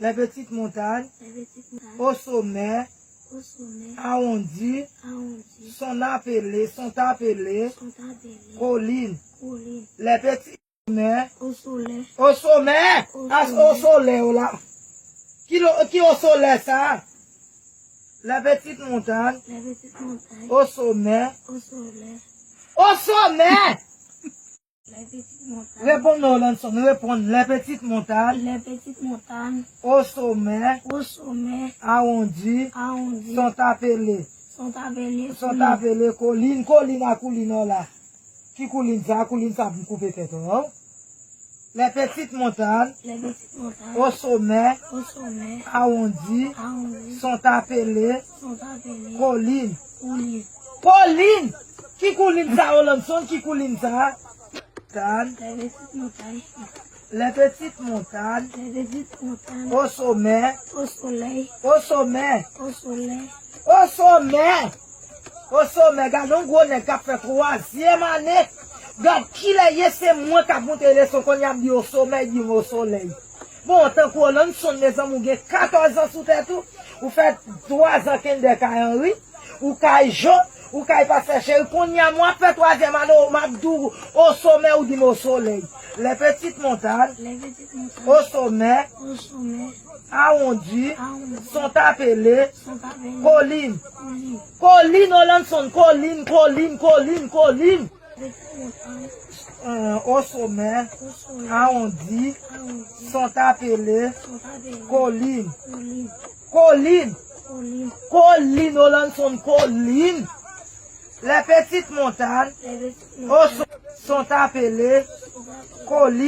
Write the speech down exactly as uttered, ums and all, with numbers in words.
Les petites montagnes. Les petites montagnes. Au sommet. Au sommet. Arrondies. Arrondies. Sont appelées, sont appelées. Sont appelées. Collines. Collines. Les petits sommets. Au soleil. Au sommet. Au sommet. Au soleil, la. Ki, lo, ki au soleil, sa? Les petites montagnes. Les petites montagnes. Au sommet. Au soleil. Au sommet. Reponn non, Lanson, reponn. Les petites montagnes. Les petites montagnes. Au sommet. Au sommet. Arrondies. Arrondies. Sont appelées. Sont appelées. Sont appelées collines. Kolin a koulin an la. Ki koulin sa? Koulin sa pou koupe tèt ou. Les petites montagnes. Les petites montagnes. Au sommet. Au sommet. Arrondies. Arrondies. Sont appelées. Sont appelées. Collines. Collines. Kolin. Ki koulin sa, Olanson? Ki koulin sa? Tan. Les petites montagnes. Les petites montagnes. Les petites montagnes. Au sommet. Au soleil. Au sommet. Au soleil. Au sommet. Au sommet. Gade yon gwo nèg k ap fè twazyèm ane. Gad kilè ye, se mwen k ap montre leson, kounye a m di au sommet, di m au soleil. Bon, tankou Olanson, mezanmi, ou gen katòz an sou tèt ou, ou fè twa zan Kinder Kay Anri, ou kay Jo, ou kay Pastè Cheri, kounye a m ap fè twazyèm ane, m ap di w au sommet, ou di m au soleil. Les petites montagnes. Les petites montagnes. Au sommet. Au sommet. Arrondies. Arrondies. Sont appelées. Sont appelées. Collines. Collines. Kolin, Olanson, kolin, kolin, kolin, kolin. Les petites montagnes. Euh, au sommet. Au sommet. Arrondies. Arrondies. Sont appelées. Sont appelées. Collines. Collines. Kolin. Collines. Collines, Olanson, kolin. Les petites montagnes. Les petites montagnes. Au so-, sont appelées. Sont appelées. Collines.